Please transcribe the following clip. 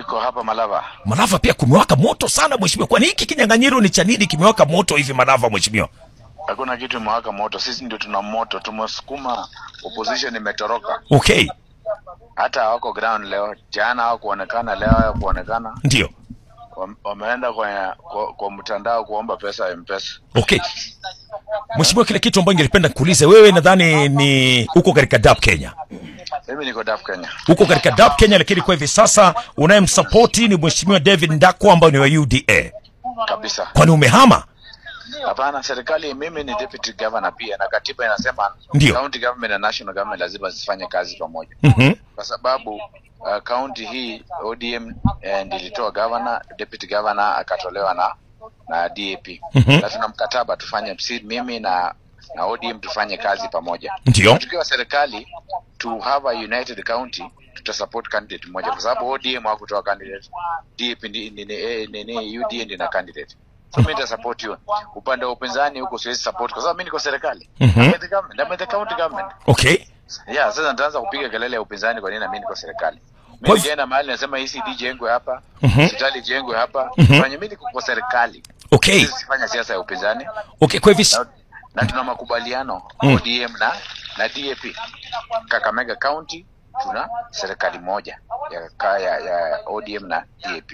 Niko hapa Malava. Malava pia kumewaka moto sana mheshimiwa. Kwani hiki kinyang'anyiro ni cha nini kimewaka moto hivi Malava mheshimiwa? Hakuna kitu imewaka moto. Sisi ndio tuna moto. Tumesukuma opposition imetoroka. Okay. Hata hawako ground leo. Jana hawakuonekana, leo hawakuonekana. Ndio. Wameenda kwa mtandao kuomba pesa ya M-Pesa. Okay. Mheshimiwa, kile kitu ambacho ningependa kuuliza wewe, nadhani ni uko katika DAP Kenya. Mimi niko DAP Kenya. Uko katika DAP Kenya, lakini kwa hivi sasa unayemsupport ni Mheshimiwa David Ndakwa ambaye ni wa UDA. Kabisa. Kwani umehama? Hapana, serikali, mimi ni deputy governor pia, na katiba inasema Ndio. county government na national government lazima zifanye kazi pamoja. Kwa sababu county hii ODM ndilitoa governor, deputy governor akatolewa na DAP. Na tuna mkataba tufanye, mimi na ODM tufanye kazi pamoja. Ndio. Tukiwa serikali to have a united county, tuta support candidate mmoja, kwa sababu ODM hawakutoa candidate, DAP ni UDA ndio na candidate. So mimi nita support hiyo. Upande wa upinzani huko siwezi support kwa sababu mimi niko serikali. I'm the government, I'm the county government. Okay. Yeah, sasa nitaanza kupiga kelele ya upinzani kwa nini na mimi niko serikali? Mimi nikienda mahali nasema ECD jengwe hapa, hospitali jengwe hapa, fanye, mimi niko kwa serikali. Okay. Sisi sifanya siasa ya upinzani. Okay, kwa hivi na tuna makubaliano ODM na DAP. Kakamega County tuna serikali moja ya ODM na DAP.